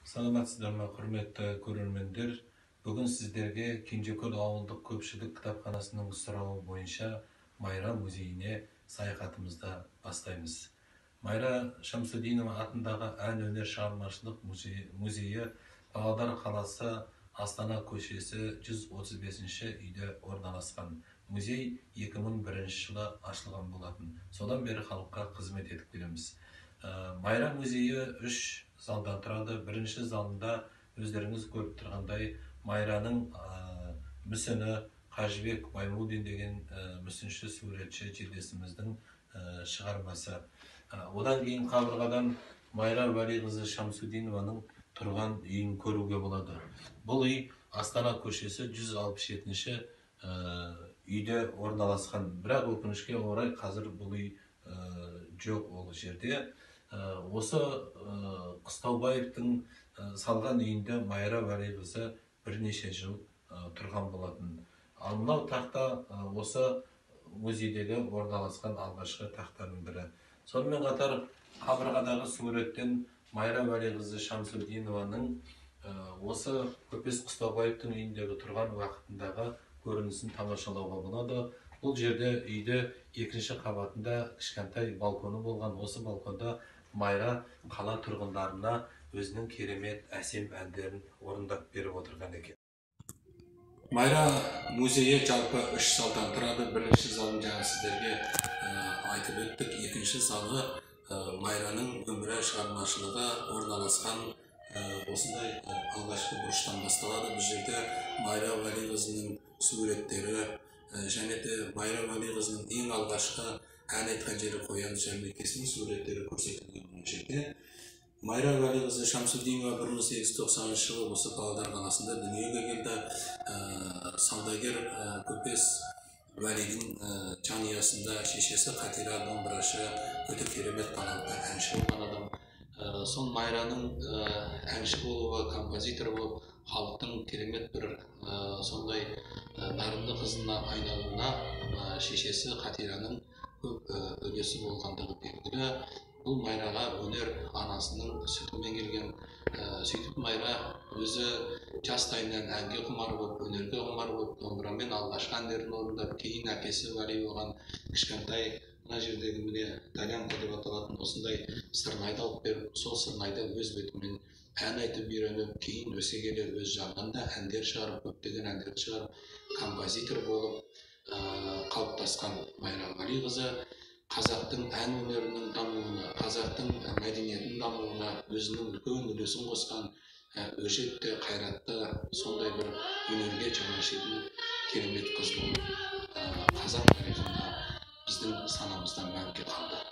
Саламатсыздар ма, құрметті көрермендер. Бүгін сіздерге Кенжекөл ауылдық көпшілік кітапханасының сұрауы бойынша Майра музейіне саяхатымызды бастаймыз. Майра Шамсудинова атындағы ән өнер шығармашылық музейі Павлодар қаласы Астана көшесі 135-ші үйде орналасқан. Музей 2001 жылы ашылған болатын. Содан бері халыққа қызмет етіп келеміз. Майра музейі 3 залдан тұрады. Бірінші залында өздеріңіз көріп тұрғандай Майраның мүсіні Қажыбек Баймулдин деген мүсінші суретші жерлесіміздің шығармасы. Одан кейін қабырғадан Майра Уәлиқызы Шамсудинованың тұрған үйін көруге болады. Бұл үй Астана көшесі 167-ші үйде орналасқан. Бірақ өкінішке орай қазір бұл үй жоқ ол жерде. Осы Қыстаубаевтың салған үйінде Майра Уәлиқызы бірнеше жыл тұрған болатын. Ал мынау тақта осы музейдегі орналасқан алғашқы тақтардың бірі. Сонымен қатар қабырғадағы суреттен Майра Уәлиқызы Шамсудинованың осы Көпес Қыстаубаевтың үйіндегі тұрған уақытындағы көрінісін тамашалауға болады. Бұл жерде үйде екінші қабатында кішкентай балконы болған. Осы балконда Майра қала тұрғындарына өзінің керемет әсем әндерін орындап беріп отырған екен. Майра музейі жалпы 3 залдан тұрады. Бірінші залын жаңа сіздерге айтып өттік. Екінші залы Майраның өмірі, шығармашылығы орналасқан осындай алғашқы бұрыштан басталады. Бұл жерде Майра Уәлиқызының суреттері және де Майра Уәлиқызының ең алғашқы ән айтқан жері Қоян жәрмеңкесінің суреттері көрсетілген бұл жерде. Майра Уәлиқызы Шамсудинова 1890 жылы осы Павлодар қаласында дүниеге келді. Саудагер Көпес Уәлидің жанұясында шешесі Қатира домбырашы, өте керемет талантты әнші болған адам. Сол Майраның әнші болуы, композитор болып, халықтың керемет бір сондай дарынды қызына айналуына шешесі Қатираның көп үлесі болғандығы белгілі. Бұл Майраға өнер анасының сүтімен келген. Сөйтіп Майра өзі жастайынан әнге құмар болып, өнерге құмар болып, домбырамен алғашқы әндерін орындап, кейін әкесі Уәли оған кішкентай мына жердегі міне тальянка деп аталатын осындай сырнайды алып беріп, сол сырнайды өз бетімен ән айтып үйреніп, кейін өсе келе өз жанынан да әндер шығарып, көптеген әндерді шығарып, композитор болып қалыптасқан Майра Уәлиқызы қазақтың ән өнерінің дамуына, қазақтың мәдениетінің дамуына өзінің үлкен үлесін қосқан өжет те қайратты сондай бір өнерге жанашырын керемет қыз болып қазақ тарихында біздің санамызда мәңгі қалды.